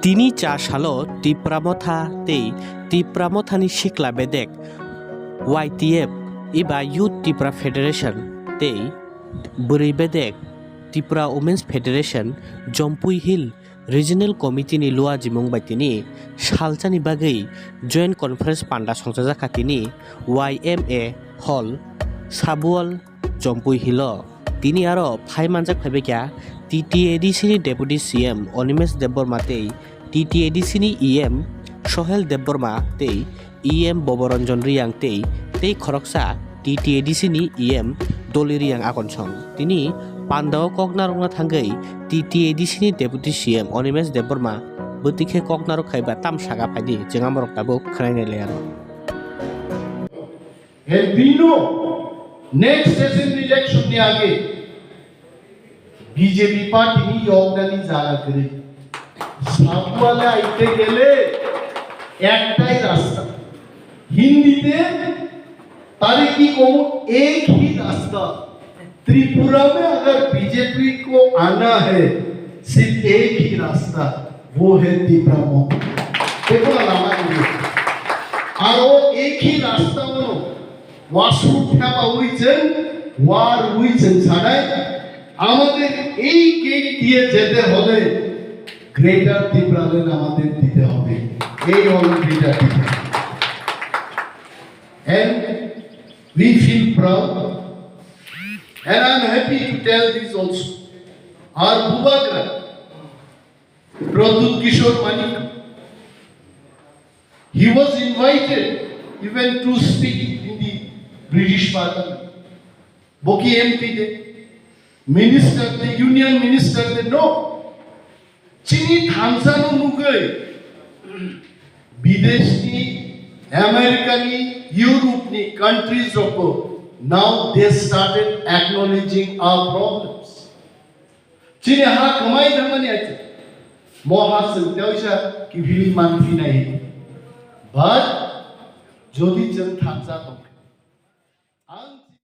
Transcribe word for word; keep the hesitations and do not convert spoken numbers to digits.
Tini cha salo Tipra Motha tei Tipra Mothani sikla bedek Y T F eba Youth Tipra Federation tei bwrwi bedek Tipra Women's Federation Jampui Hill Regional Committee ni luajimung bai tini salsani bagwi Joint Conference panda songchajakha tini Y M A Hall, Sabual, Jampui Hill o. Tini aro phai manjak phaibaikha T T A D C ni Deputy C M Animesh Debbarma tei T T A D C ni E M Sohel Debbarma tei E M Boboranjan Reang tei tei khoroksa T T A D C ni E M Doli Reang Akonsong. Tini pandao kok narwkna thangwi T T A D C ni Deputy C M Animesh Debbarma bwtwi khe kok narwk khaiba tam saka phaidi, chwng amorok tabuk khwnainai lai aro. And we know, next assembly election ni age B J P party ni yoknani jaga kwrwi. Sabuale aite gele ektai rasta. Hindite tare ki komo ek hi rasta. Tripura mein agar B J P ko aana hai, sirf ek hi rasta, wo hai Tipra Motha. Dekho na lama ni. Aur wo ek hi rasta mano. Wasuk thapa ui chwng, war ui chwng sanai, amader ei gate diye jete hole Greater Tipraland amader dite hobe. Ei holo Greater Tipra. And we feel proud. And I'm happy to tell this also. Our Bubagra, Pradyut Kishore Manik, he was invited even to speak in the British Parliament. Bo ki M P de, minister de, union minister de, no. Chini thansa no nugwi, bidesh ni, America ni, Europe ni countries rok bo now they started acknowledging our problems. Chini ha kwmai thangmani ati. Mo ha chwng teisa kiphilwi man phinai. But jodi chwng thansa tongkha, ang